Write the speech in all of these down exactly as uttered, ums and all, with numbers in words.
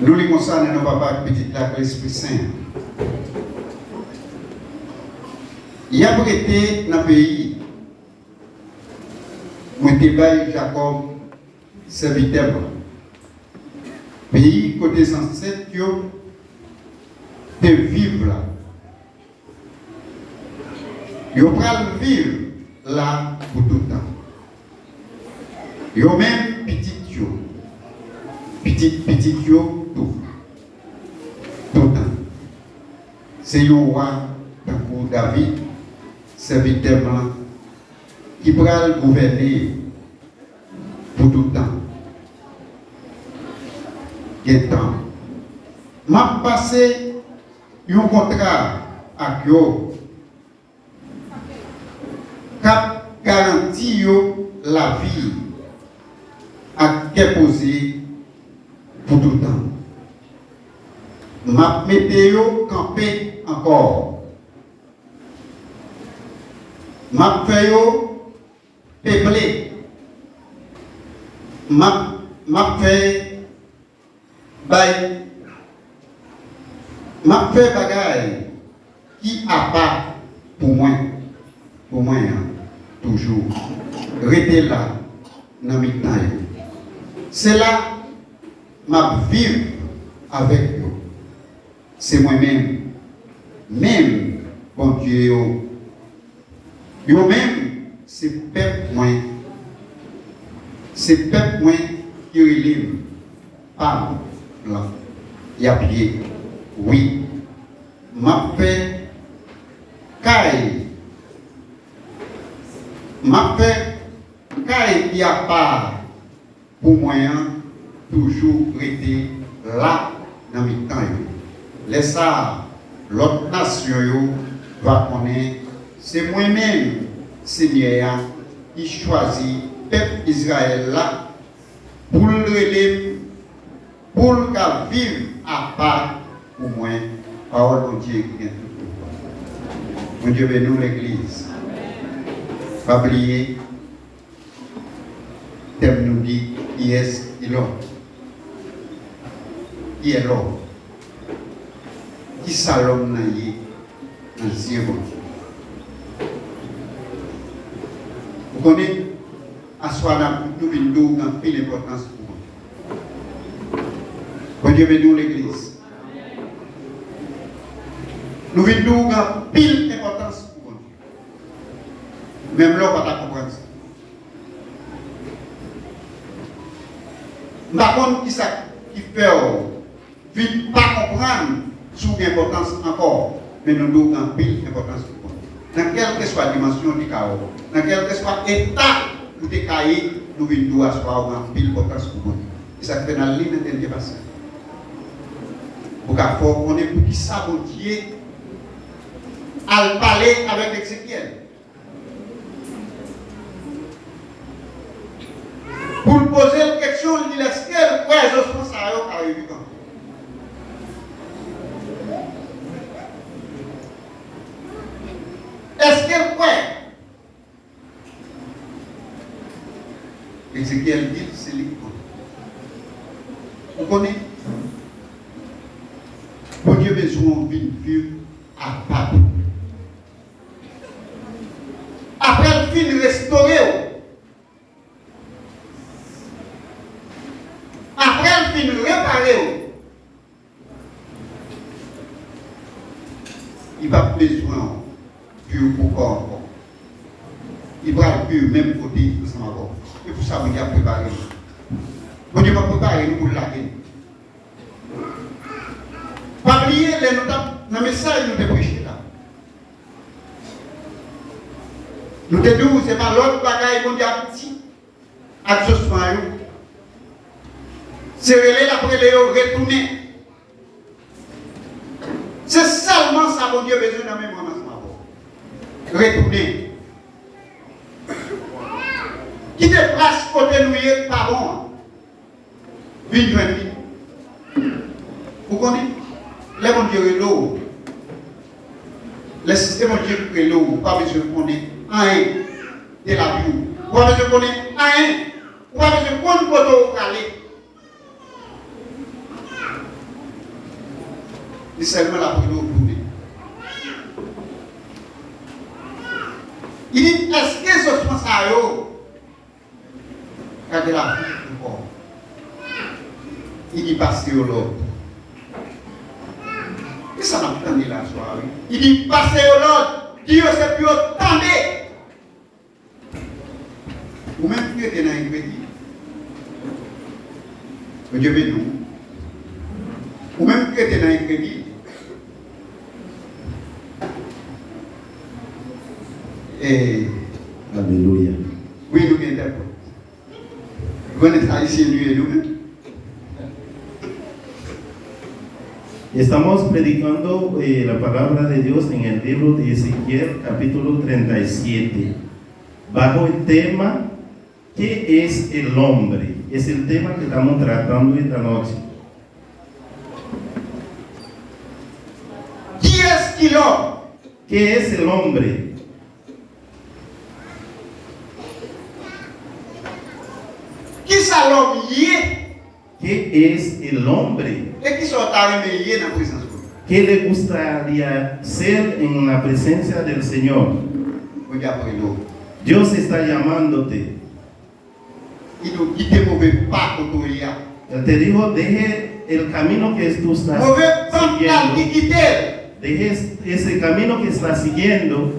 Nou li konsa nan non Papa ak Pitit la ak Lespri Sen. Y ap rete nan peyi mwen te bay Jakòb, sèvitè m lan, peyi kote zansèt yo te viv la. Yo pral viv la pou tout tan. Yo menm, pitit yo, pitit pitit yo tou, tout tan. Se yon wa tankou David, sèvitè m lan, ki pral gouvène yo pou tout tan. Gen tan. M ap pase yon kontra ak yo k ap garanti yo lavi ak kè poze pou tout tan. M ap mete yo kanpe ankò. M ap fè yo peple. M ap, m ap fè bay, m ap fè bagay ki apa pou mwen, pou mwen an, toujou rete la nan mitan yo. Se la m ap viv avèk yo. Se mwen menm, menm Bondye yo. Yo menm se pèp mwen. Se pèp mwen ki rele m pa m lan. Y ap ye. Wi. M ap fè kay. M ap fè kay ki apa pou mwen an toujou rete la nan mitan yo. Lè sa a, lòt nasyon yo va konnen se mwen menm, Senyè a, ki chwazi pèp Izrayèl la pou l rele m, pou l ka viv apa pou mwen. Pawòl Bondye ki gen tout pouvwa. Bondye beni w, legliz. Pa bliye, tèm nou di, kiyès ki lòm? Qui est l'homme? Kisa lòm nan ye nan zye Bondye? Ou konnen, aswè a n ap, nou vin di w gen anpil enpòtans pou Bondye. Bondye beni w, legliz. Nou vin di w gen anpil enpòtans pou Bondye. Menm lè w pa ta konprann sa. M pa konn kisa ki fè w vin pa konprann si w gen enpòtans ankò, men nou di w gen anpil enpòtans pou Bondye. Nan kèlkeswa dimansyon w te ka ye, nan kèlkeswa eta ou te ka ye, nou vin di w aswè a ou gen anpil enpòtans pou Bondye. E sa k fè n al li nan dènye pasaj pou ka fè w konnen poukisa Bondye al pale avèk Ezekyèl. Pou l poze l keksyon, l di l, èske l kwè osman sa yo ka reviv ankò? Èske l kwè? Ezekyèl di l se li k konnen. Ou konnen? Bondye bezwen w vin viv apa pou li. Apre l fin restore w, apre l fin repare w, li p ap bezwen w pur pou kò ankò. Li pral pur menm kote ansanm avè w. E pou sa Bondye ap prepare nou. Bondye p ap prepare nou pou l lage nou. Pa bliye lè nou t ap nan mesaj nou te preche la. Nou te di w se pa lòt bagay Bondye ap di ak osman yo. Se rele l ap rele yo retounen. Se sèlman sa Bondye bezwen nan memwa m ansanm avè w. Retounen. Kite plas kote nou ye k pa bon an. Vin jwenn li. Ou konnen, lè Bondye rele w, lè se Bondye k rele w, ou pa bezwen konnen anyen de lavi w. Ou pa bezwen konnen anyen. Ou pa bezwen konn kote w prale. Li sèlman l ap rele w tounen. Li di, èske zosman sa yo ka gen lavi ankò? Li di, pase yo lòd. E sa n ap tande la swa, wi. Li di, pase yo lòd, di yo se pou yo tande. Ou menm ki rete nan enkredi, Bondye beni w. Ou menm ki rete nan enkredi, e, alelouya. Wi, nou gen entèprèt. Grann Ayisyen nou ye nou menm. Estamos predicando eh, la palabra de Dios en el libro de Ezequiel, capítulo treinta y siete, bajo el tema, ¿qué es el hombre? Es el tema que estamos tratando esta noche. Kiyès ki lòm? ¿Qué es el hombre? Kisa lòm ye? ¿Qué es el hombre? E kisa w ta renmen ye nan prezans Bondye? ¿Qué le gustaría ser en la presencia del Señor? Bondye ap rele w. Dios está llamándote. Li di w kite move pa kote w ye a. Él te dijo, deje el camino que tú estás siguiendo. Move pa l ki kite l. Deje es- ese camino que estás siguiendo.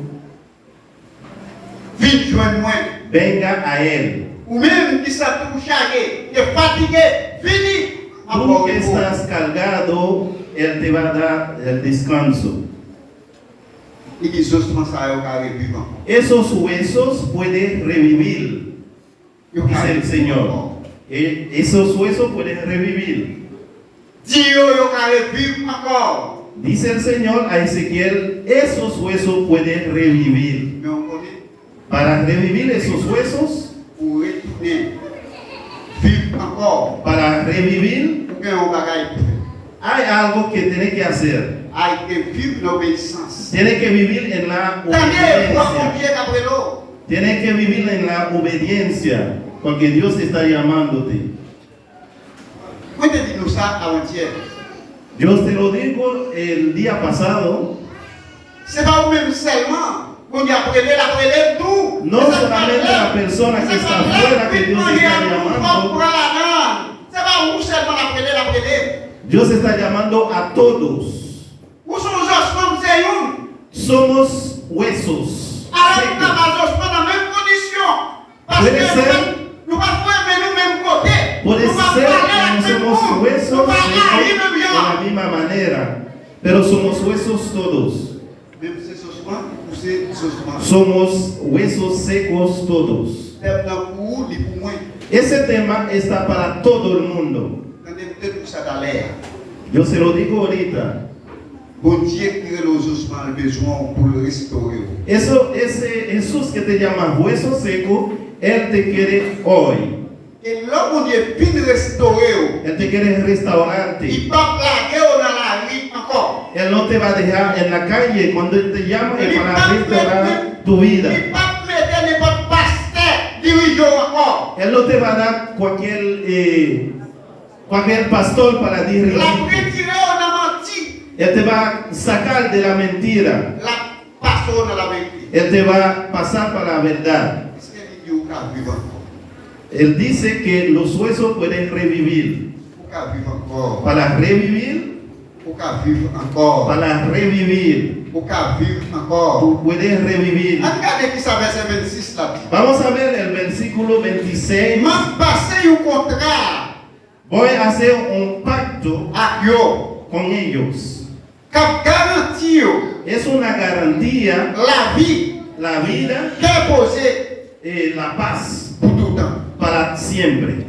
Vin jwenn mwen. Venga a él. Ou menm ki santi w chaje, e fatige, vini. M ap ba w repo. Tú que estás cargado, él te va a dar el descanso. Li di zosman sa yo ka reviv ankò. Esos huesos puede revivir. Yo ka reviv ankò. Dice el Señor. E- esos huesos pueden revivir. Di yo, yo ka reviv ankò. Dice el Señor a Ezequiel, esos huesos pueden revivir. Men w konnen, para revivir esos huesos, pou retounen viv ankò, para revivir, ou gen yon bagay pou fè. Hay algo que tiene que hacer. Hay que viv nan obeyisans. Tiene que vivir en la obediencia. Tande vwa Bondye k ap rele w. Tiene que vivir en la obediencia, porque Dios está llamándote. Mwen te di nou sa avantyè. Yo te lo digo el día pasado. Se pa ou menm sèlman Bondye ap rele, l ap rele m tou. No solamente la persona que está afuera que Dios está llamando. Se sa k fè lè m vin nan lèv, vin nan lèv, nou pran pran ladan. Se pa ou sèlman l ap rele, l ap rele m. Dios está llamando a todos. Ou se yon zosman, m se youn. Somos huesos secos. Alò, nou ka pa zosman nan menm kondisyon. Paske nou pa, nou pa fwe men nou menm kote. Nou pa pale ak menm moun. Nou pa aji menm jan. Puede ser que no somos huesos secos de la misma manera, pero somos huesos todos. Menm se zosman, ou se zosman. Somos huesos secos todos. Tèm nan pou ou, li pou mwen. Ese tema está para todo el mundo. Tande, m te di w sa talè a. Yo se lo digo ahorita. Bondye ki rele w zosman, l bezwen w pou l restore w. Eso, ese Jesús que te llama hueso seco, él te quiere hoy. E lè Bondye fin restore w, Él te quiere restaurarte. Li p ap lage w nan lari ankò. Él no te va a dejar en la calle. Cuando Él te llama, es para restaurar tu vida. Li p ap mete, li p ap mete nenpòt pastè dirije w ankò. Él no te va a dar cualquier, eh, cualquier pastor para dirigirte. L ap retire w nan manti. Él te va a sacar de la mentira. L ap pase w nan laverite. Él te va a pasar para la verdad. Paske li di ou ka viv ankò. Él dice que los huesos pueden revivir. Ou ka viv ankò. Para revivir. Ou ka viv ankò. Para revivir. Ou ka viv ankò. Tú puedes revivir. Ann gade kisa vèsè vennsis la di. Vamos a ver el versículo veintiséis. M ap pase yon kontra. Voy a hacer un pacto con ellos. Ak yo. K ap garanti yo. Es una garantía. Lavi. La vida. Kè poze. Eh, la paz. Pou toutan. Para siempre.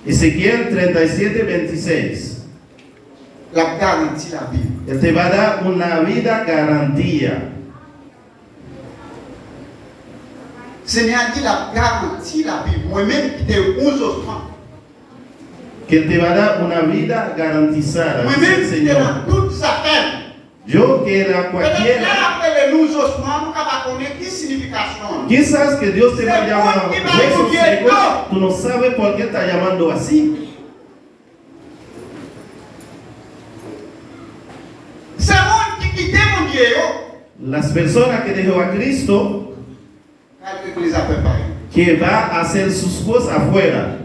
Ezequiel treinta y siete veintiséis. L ap garanti lavi w. Él te va a dar una vida garantía. Senyè a di l ap garanti lavi w. Mwen menm ki te yon zosman. Que te va a dar una vida garantizada, dice el Señor. Mwen menm ki te nan tout zafè m. Yo que era cualquiera. Petèt lè l ap rele nou zosman, nou ka pa konnen ki siyifikasyon l. Quizás que Dios te va a llamar huesos secos, tú no sabes por qué está llamando así. Se moun ki bay Bondye do. Las personas que dejó a Cristo, que va a hacer sus cosas afuera.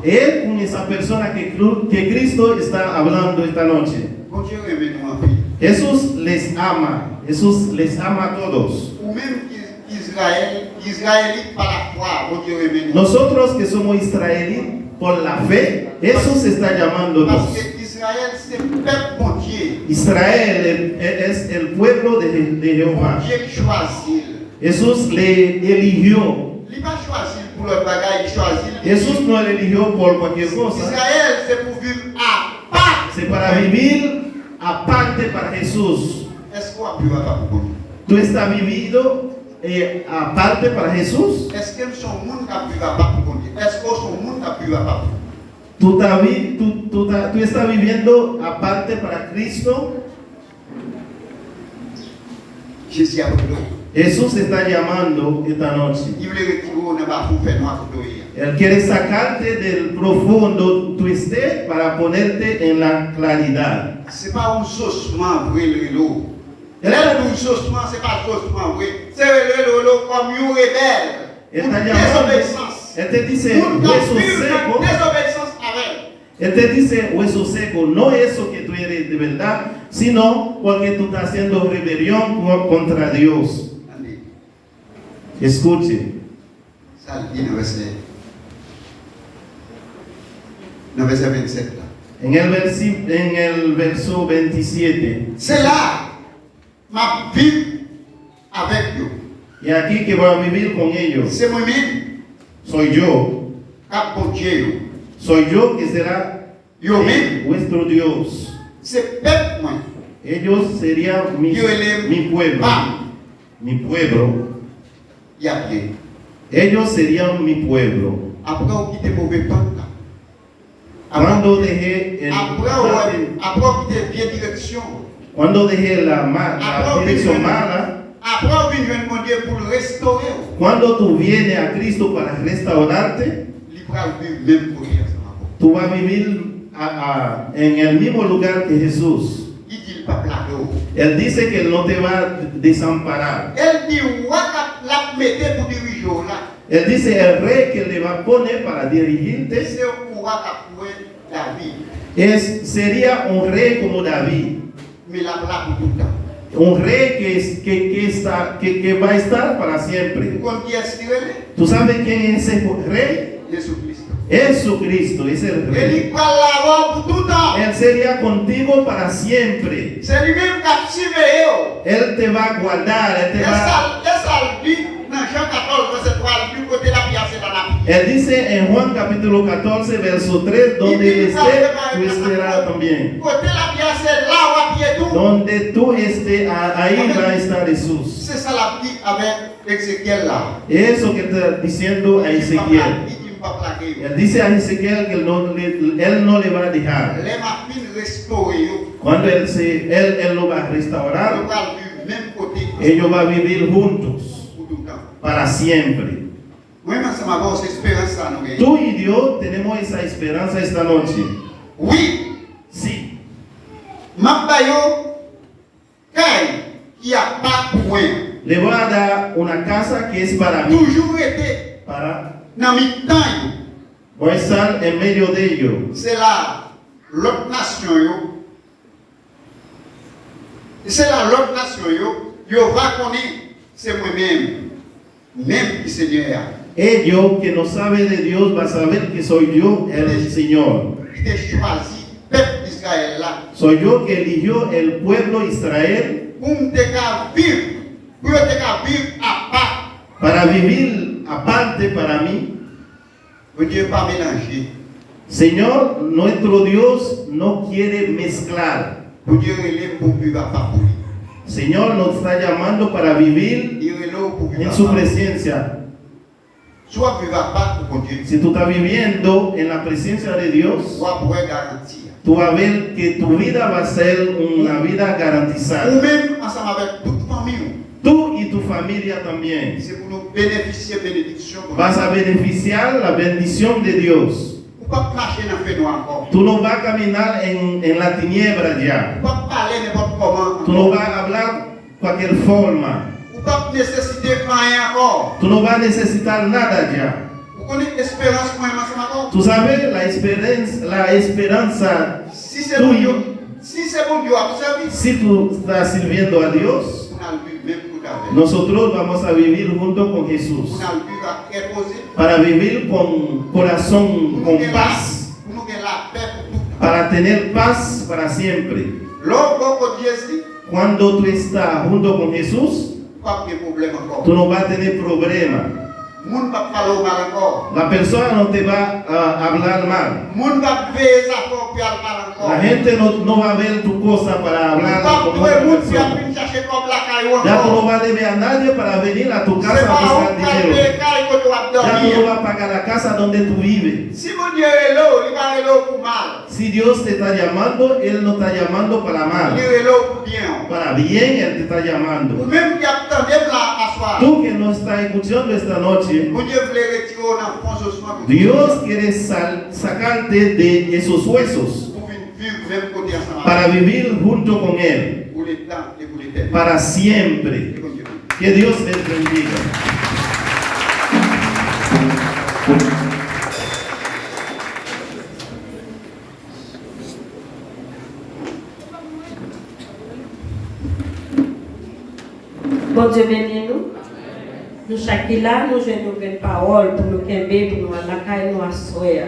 E con esa persona que, que Cristo está hablando esta noche. Jesús les ama. Jesús les ama a todos. Nosotros que somos israelitas por la fe, Jesús está llamándonos. Israel es el pueblo de, de Jehová. Jesús le eligió. Li pa chwazi l pou lòt bagay, li chwazi l. Jesús no le eligió por cualquier cosa. Izrayèl se pou viv apa. Se para vivir aparte para Jesús. Èske w ap viv apa pou Bondye? Tú estás viviendo, eh, aparte para Jesús. Èske m se yon moun k ap viv apa pou Bondye? Èske w se yon moun k ap viv apa pou Bondye? Tú estás vi-, tú, tú ta-, tú estás viviendo aparte para Cristo. Jezi ap rele w. Jesús está llamando esta noche. Li vle retire w nan bafon fènwa kote w ye a. Él quiere sacarte del profundo tú estés para ponerte en la claridad. Se pa yon zosman vre l rele w. Lè l di w zosman, se pa zosman vre. Se rele l rele w kòm yon rebèl. Él está llamando, él te dice, hueso seco. Moun k ap viv nan dezobeyisans avè l. Él te dice, hueso seco, no eso que tú eres de verdad, sino porque tú estás haciendo rebelión co-, contra Dios. Tande. Escuche. Sa l di nan vèsè, nan vèsè vennsèt la. En el versi-, en el verso veintisiete. Se la m ap viv avèk yo. Y aquí que voy a vivir con ellos. Se mwen menm. Soy yo. K ap Bondye yo. Soy yo que será, yo menm, vuestro Dios. Se pèp mwen. Ellos serían mi, yo rele m mi pueblo. Pa m. Mi pueblo. Y ap ye. Ellos serían mi pueblo. Apre w kite move pat la. Cuando dejé el, apre w, apre w kite vye direksyon. Cuando dejé la ma-, la dirección mala. Apre w vin jwenn Bondye pou l restore w. Cuando tú vienes a Cristo para restaurarte, li pral viv menm kote ansanm avè w. Tú vas a vivir a, a, en el mismo lugar que Jesús. Li di l p ap lage w. Él dice que él no te va a desamparar. Él di wa k ap, l ap mete pou dirije w la. Él dice, el rey que le va a poner para dirigirte, se yon wa k ap wè David. Es, sería un rey como David. Men l ap la pou tout tan. Un rey que es, que, que está, que, que va a estar para siempre. Ou konn kiyès li rele? ¿Tú sabes quién es ese rey? Jezi Kris. Jesucristo es el rey. E li pral la avè w pou tout tan. Él sería contigo para siempre. Se li menm k ap siveye w. Él te va a guardar, él te va. E sa, e sa l di nan Jan katòz, vèsè twa, li di, kote lapyè a, se la n ap ye. Él dice en Juan capítulo catorce, verso tres, donde él esté, tú estarás también. Kote lapyè a, se la w ap ye tou. Donde tú estés, a-, ahí va a estar Jesús. Se sa l ap di avèk Ezekyèl la. Eso que está diciendo a Ezequiel. Li di m p ap lage yo. Él dice a Ezequiel que él no le, él no le va a dejar. Lè m ap fin restore yo. Cuando él se, él, él lo va a restaurar, yo pral viv menm kote. Ellos va a vivir juntos. Pou tout tan. Para siempre. Mwen menm ansanm avè w, se esperans sa nou genyen. Tú y yo tenemos esa esperanza esta noche. Wi. Sí. M ap ba yo kay ki apa pou mwen an. Le voy a dar una casa que es para mí. Toujou rete, para, nan mitan yo. Voy a estar en medio de ellos. Se la lòt nasyon yo, se la lòt nasyon yo, yo va konnen se mwen menm. Menm ki Senyè a. Ellos que no sabe de Dios va a saber que soy yo el Señor. Ki te chwazi pèp Izrayèl la. Soy yo que eligió el pueblo Israel. Pou m te ka viv, pou yo te ka viv apa. Para vivir aparte para mí. Bondye pa melanje. Señor, nuestro Dios no quiere mezclar. Bondye rele m pou m viv apa pou li. Señor nos está llamando para vivir en su presencia. Li rele w pou viv apa. Si w ap viv apa pou Bondye, si tú estás viviendo en la presencia de Dios, w ap wè garanti a. Tú vas a ver que tu vida va a ser una vida garantizada. Ou menm ansanm avèk tout fanmi w. Tú y tu familia también. Se pou nou benefisye benediksyon Bondye. Vas a beneficiar la bendición de Dios. Ou Ou p ap mache nan fenwa ankò. Tú no vas a caminar en, en la tiniebla ya. Ou p ap pale nenpòt kòman Tú no ankò. vas a hablar cualquier forma. Ou p ap nesesite anyen ankò. Tú no vas a necesitar nada ya. Ou konnen esperans mwen ansanm avè w. Tú sabes, la esperanza, la esperanza Si se Bondye, si se Bondye w ap sèvi, si tú estás sirviendo a Dios, pou n al viv menm kote avè l. Nosotros vamos a vivir junto con Jesús. Pou n al viv ak kè poze. Para vivir con corazón con paz. Pou nou gen lapè pou tout tan. Para tener paz para siempre. Lè w bò kot Jezi, Cuando tú estás junto con Jesús, w p ap gen pwoblèm ankò. Tú no vas a tener problema. Moun p ap pale w mal ankò. La persona no te va a hablar mal. Moun p ap veye zafè w pou y al mal ankò. La gente no, no va a ver tu cosa para hablar Ou p ap con dwe otra moun pou y ap persona. Vin chache kòb lakay ou Ya tú ankò. No vas a deber a nadie para venir a tu Se casa a pa ou buscar k pral dinero. Peye kay kote w ap Ya tú dòmi no an. Vas a pagar la casa donde tú vives. Si Bondye rele w, li pa rele w pou mal. Si Dios te está llamando, Él no está llamando para mal. Li rele w pou byen w. Para bien Él te está Ou llamando. Menm ki ap tande m la aswa. Tú que nos estás escuchando esta noche, Bondye vle retire w nan fon zosman pou Dios quiere sal- sacarte de esos huesos pou vin viv menm kote ansanm avè para vivir junto con Él pou letan e pou letènite. para siempre. Ke Bondye beni. Que Dios les bendiga. Bondye beni nou. Nou chak ki la, nou jwenn yon grenn pawòl pou nou kenbe, pou nou al lakay nou aswè a.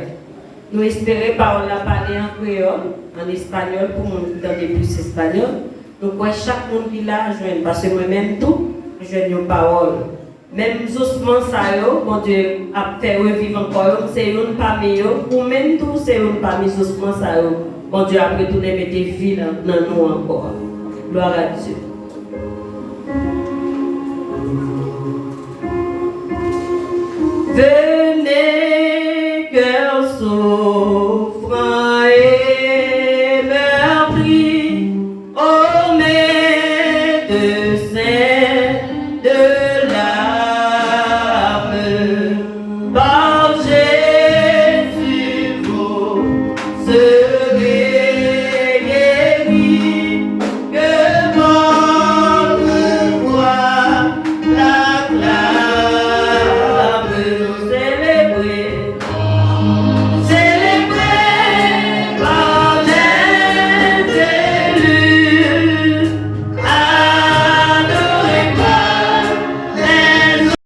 Nou espere pawòl la pale an kreyòl, an espanyòl pou moun ki tande plis espanyòl. Nou kwè chak moun ki la jwenn, paske mwen menm tou, m jwenn yon pawòl. Menm zosman sa yo, Bondye ap fè reviv ankò yo, m se youn pami yo, ou menm tou w se youn pami zosman sa yo. Bondye ap retounen mete vi nan, nan nou ankò. Gloire à Dieu. Venez, cœur souffrant et meurtri, au médecin de l'âme, par